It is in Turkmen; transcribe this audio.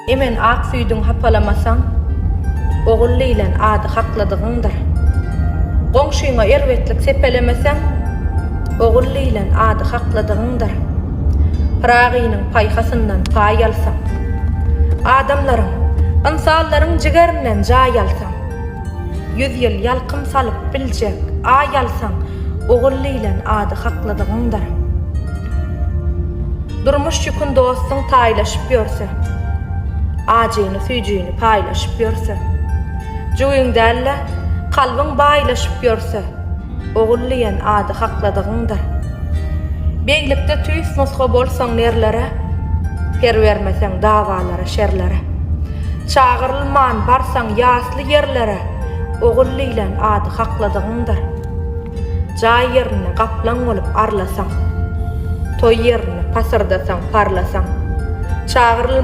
Emen ak süýdüň hapalamasaň, Ogul diýlen ady hakladygyňdyr. Goňşyňa erbetlik sepelemeseň, Ogul diýlen ady hakladygyňdyr. Pyragynyň paýhasyndan paý alsaň, Adamlaryň, ynsanlaryň jigerinden jaý alsaň, Yüz ýyl ýalkym salyp biljek Aý alsaň, Ogul diýlen ady hakladygyňdyr. Durmuş ýükün dostuň taýlaşyp ýörse, Ajyny-süýjüni paýlaşyp ýörse, Jübiň däl-de, kalbyň baýlaşyp ýörse, Ogul diýen ady hakladygyňdyr. Beglikde tüýs nusga bolsaň nerlere, Per bermeseň dawalara, şerlere. Çagyrylman barsaň ýasly ýerlere, Ogul diýlen ady hakladygyňdyr. Jaý ýerinde gaplaň bolup arlasaň, Toý ýerinde pasyrdasaň, parlasaň. Çagyrylman.